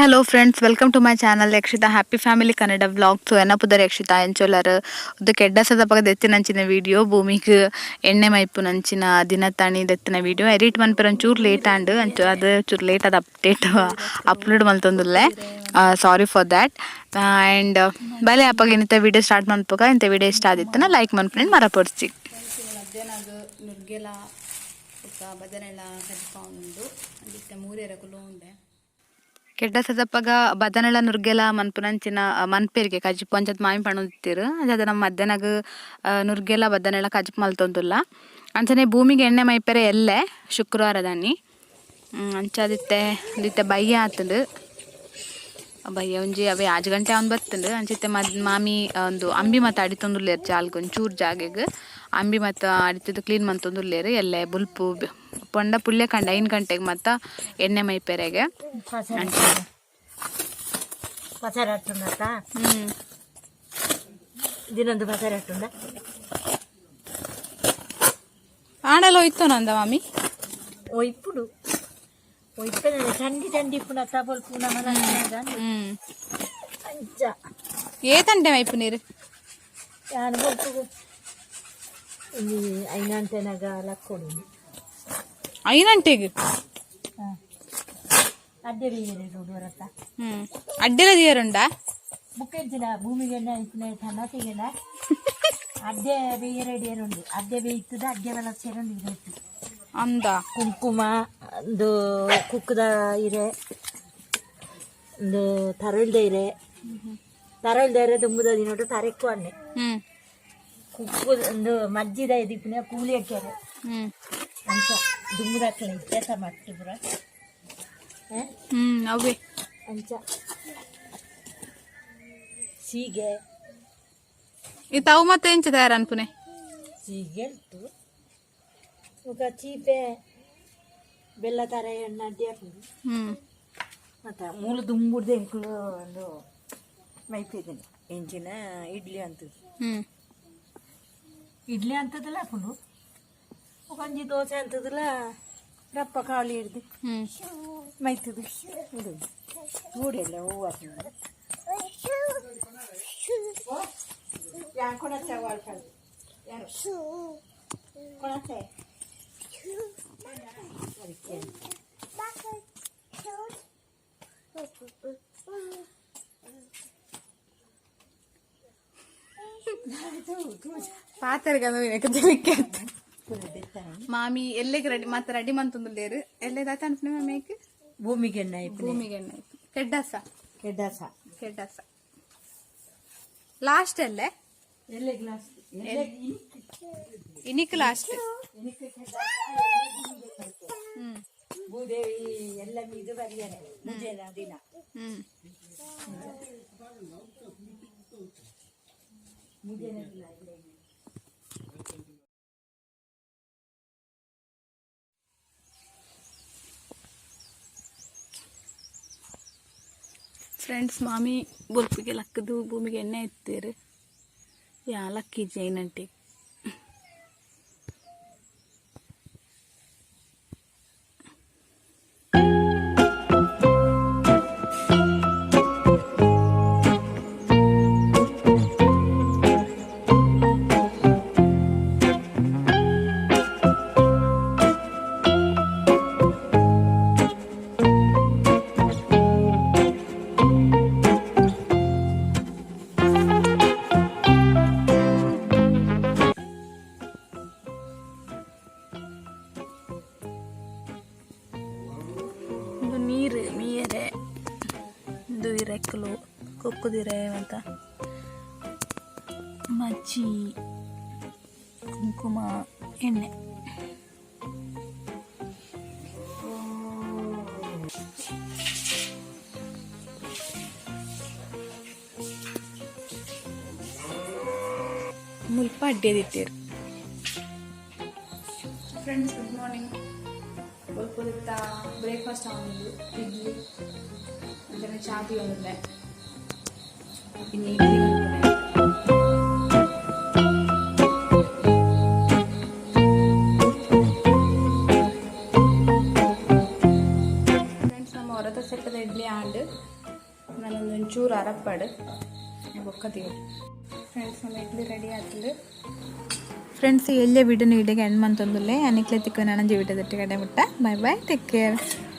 Hello friends, welcome to my channel Yakshita happy family Kannada vlog. So ಎನ್ನ ಪುದರ್ ಯಕ್ಷಿತಾ ಎಂಚೊಲ್ಲರ್. ಉಂದು ಕೆಡ್ಡಸದ ದೆತ್ತಿನಂಚಿನ video, ಭೂಮಿಗ್ ಎಣ್ಣೆ ಮೈಪುನಂಚಿನ ದಿನತಾನಿ ದೆತ್ತಿನ ವಿಡಿಯೋ. ಎಡಿಟ್ ಮನ್ಪೆರೆ ಒಂಚೂರು ಲೇಟ್ ಆಂಡ್, ಅಂಚ ಅದು ಚೂರು ಲೇಟ್ ಆದ್ ಅಪ್ಡೇಟ್ ಅಪ್ಲೋಡ್ ಮಲ್ತೊಂದುಲ್ಲೆ. Sorry for that. And ಬಲೆ ಅಪಗ ಇಂತ ವಿಡಿಯೋ ಸ್ಟಾರ್ಟ್ ಮನ್ಪುಗ. ಇಂತ ವಿಡಿಯೋ ಇಷ್ಟ ಆದಿತ್ತನ ಲೈಕ್ ಮನ್ಪುನೆನ್ ಮರಪೊಡ್ಚಿ. ಮಧ್ಯಾಹ್ನ ನುರ್ಗೆಲ ಬೊಕ್ಕ ಬದನೆಲ ಕಜಿಪಾವುಂಡು ಇತ್ತೆ ಮೂರೇರಕುಲು ಉಂಡೆ. ಕೆಡ್ಡಸದಪಗ ಬದನೆಲ ನುರ್ಗೆಲ ಮನ್ಪುನಂಚಿನ ಮನ್ಪೆರಿಗೆ ಕಜಿಪು ಅಂಚದ ಮಾಮಿ ಪನೊಂದಿತ್ತೆರ್. ಅಂಚಾದ್ ನಮ್ಮ ಮಧ್ಯಾಹ್ನಗ್ ನುರ್ಗೆಲ ಬದನೆಲ ಕಜಿಪು ಮಲ್ತೊಂದುಲ್ಲ. ಅಂಚನೆ ಭೂಮಿಗೆ ಎಣ್ಣೆ ಮೈಪೆರೆ ಎಲ್ಲೆ ಶುಕ್ರವಾರದಾನಿ. ಅಂಚಾದಿತ್ತೆ ಇತ್ತೆ ಬಯ್ಯ ಆತುಂಡು. ಬಯ್ಯ ಒಂಜಿ ಅವೇ 6 ಗಂಟೆ ಅವನ್ ಬತ್ತುಂಡು. ಅಂಚಿತ್ತೆ ಮಾಮಿ ಒಂದು ಅಂಬಿ ಮತ್ತ ಅಡಿತೊಂದುಲ್ಲೆರ್. ಜಾಲ್ಗ್ ಒಂಚೂರು ಜಾಗೆಗ್ ಅಂಬಿ ಮತ್ತ ಅಡಿತುದು ಕ್ಲೀನ್ ಮಲ್ತೊಂದುಲ್ಲೆರ್. ಎಲ್ಲೆ ಬುಲ್ಪು ಪಂಡ ಪುಲ್ಯ ಕಂಡ 5 ಗಂಟೆಗೆ ಮತ್ತ ಎಣ್ಣೆ ಮೈಪೆರೆಗೆ. ಪಸರಟ್ಟುಂಡತ್ತ ದಿನೊಂದು ಪಸರಟ್ಟುಂಡ. ಆಂಡಲ ಹೋಯ್ತು ನಂದ ಮಾಮಿ. ಒಯ್ಪುಡು ಒಯ್ಪೆನೆ ಚಂಡಿ ಚಂಡಿ ಇಪ್ಪುನತ್ತ ಬೊಲ್ಪುನ ಮನ ಅಂಚ. ಏತಂಟೆ ಮೈಪು ನೀರು? ಯಾನ್ ಬೊಲ್ಪುಗು ಒಂಜಿ ಐನಂಟೆನಾಗ ಲಕ್ಕೊಡು. 5 ಗಂಟೆಗೆ? ಅಡ್ಡೆ ಬೇಯರೆ ರೋಡು ಬರತ್ತ. ಅಡ್ಡೆಲ ದಿಯರುಂಡ? ಬುಕ್ಕೆಂಚಿನ ಭೂಮಿಗೆ ಇಪ್ಪುನ ತನ್ನತಿಗೆನ ಅಡ್ಡೆ ಬೇಯರೆ ಡಿಯರುಂಡು. ಅಡ್ಡೆ ಬೇಯ್ತದ, ಅಡ್ಡೆ ಬಲ ಸೇರೊಂದು ಇರುತ್ತೆ. ಅಂದ. ಕುಂಕುಮ, ಒಂದು ಕುಕ್ಕದ ಇರೆ, ಒಂದು ತರಳ್ದ ಇರೆ. ತರಳ್ದ ಇರೆ ದುಂಬುದ ದಿನೊಟ್ಟು ತರೆಕ್ಕು ಅಣ್ಣೆ. ಕುಕ್ಕು ಒಂದು ಮಜ್ಜಿದ ಇದಿಪ್ಪುನ ಕೂಲಿ ಹಾಕ್ಯಾರೆ. ಅಂಚ ದುಂಬುದಾಕಲೆ ಇತ್ತೆ ಮಟ್ಟು ಪೂರ. ಅವೇ. ಅಂಚ ಸೀಗೆ. ಈ ತಾವು ಮತ್ತೆ ಎಂಚ ತಯಾರ ಅನ್ಪುನೆ? ಸೀಗೆ ಉಂಟು. ಬೊಕ ಚೀಪೆ ಬೆಲ್ಲ ತರ ಎಣ್ಣೆ ಅಡ್ಡಿ ಹಾಕುದು. ಮತ್ತೆ ಮೂಲು ದುಂಬುಡ್ದು ಎಂಕುಲು ಒಂದು ಮೈಪಿದ್ದೀನಿ ಎಂಚಿನ ಇಡ್ಲಿ ಅಂತದ್ದು. ಇಡ್ಲಿ ಅಂತದಲ್ಲ ಹಾಕೊಂಡು ಒಂಜಿ ದೋಸೆ ಅಂತದಲ್ಲ ರಪ್ಪ ಖಾಲಿ ಹಿಡ್ದು ಮೈತದು ಇದು ಊಡೆಲ್ಲ ಹೂವು ಹಾಕಿದ್ರೆ ಯಾರು ಯಾರು ಕೊಡತ್ತೆ ಅದಕ್ಕೆ. ಪಾತೆರ್ಗ ಮಾಮಿ ಎಲ್ಲೆಗ್ ರೆಡಿ ಮತ್ತೆ ರೆಡಿ ಮಂತೊಂದುಲ್ಲೇರು. ಎಲ್ಲೆ ದಾತ ಅನ್ಪುನೆ ಮಾಮಿ? ಭೂಮಿಗೆ ಎಣ್ಣೆ. ಭೂಮಿಗೆ ಎಣ್ಣೆ ಕೆಡ್ಡಸ. ಕೆಡ್ಡಸ. ಕೆಡ್ಡಸ ಲಾಸ್ಟ್ ಅಲ್ಲೇ. ಎಲ್ಲೆ ಗ್ಲಾಸ್. ಇನಿಕ್ ಲಾಸ್ಟ್. ಭೂದೇವಿ ಎಲ್ಲ ಇದು ಬರಿಯರೆ ಪೂಜೆನ ದಿನ. ಪೂಜೆನ ದಿನ. ಫ್ರೆಂಡ್ಸ್, ಮಾಮಿ ಬೊಲ್ಪಿಗೆ ಲಕ್ಕದು ಭೂಮಿಗೆ ಎಣ್ಣೆ ಎತ್ತೀರು. ಯಾ ಲಕ್ಕಿಜ್ಜಿ ಐನಂಟಿ. ಒಂದು ನೀರು ಮೀಯರೆ, ಒಂದು ಇರೆಕ್ಕಲು ಕೊಕ್ಕುದಿರೆ ಅಂತ ಮಜ್ಜಿ, ಕುಂಕುಮ, ಎಣ್ಣೆ. ಮುಲ್ಪ ಅಡ್ಡಿಯದಿತ್ತೀರು. Friends, good morning. ಬೊಲ್ಪುದಿತ್ತ ಬ್ರೇಕ್ಫಾಸ್ಟ್ ಆವೊಂದು ಇಡ್ಲಿ ಅಂಚನೆ ಚಾ ಪೀವೊಂದುಲ್ಲೆ. ಇನಿ ಇಡ್ಲಿ ಮನ್ಪುನೆ. ಫ್ರೆಂಡ್ಸ್, ನಮ್ಮ ಹೊರತ ಸೆಟ್ಟದ ಇಡ್ಲಿ ಆಂಡ್. ನಾನೊಂದು ಒಂಚೂರು ಅರಪ್ಪಾಡು ಬೊಕ್ಕ ದಿಯೊಡು. ಫ್ರೆಂಡ್ಸ್, ನಮ್ಮ ಇಡ್ಲಿ ರೆಡಿ ಆತಂಡು. ಫ್ರೆಂಡ್ಸ್, ಎಲ್ಲೇ ವಿಡಿಯೋನು ಇಡೆಗೆ ಎಂಡ್ ಮಂತೊಂದುಲ್ಲೆ. ಅನಿಕ್ಲೆ ತಿಕ್ಕು ನನಂಜಿ ವಿಡಿಯೋ ದೊಟ್ಟಿಗೆ ಮುಟ್ಟ. Bye bye, take care.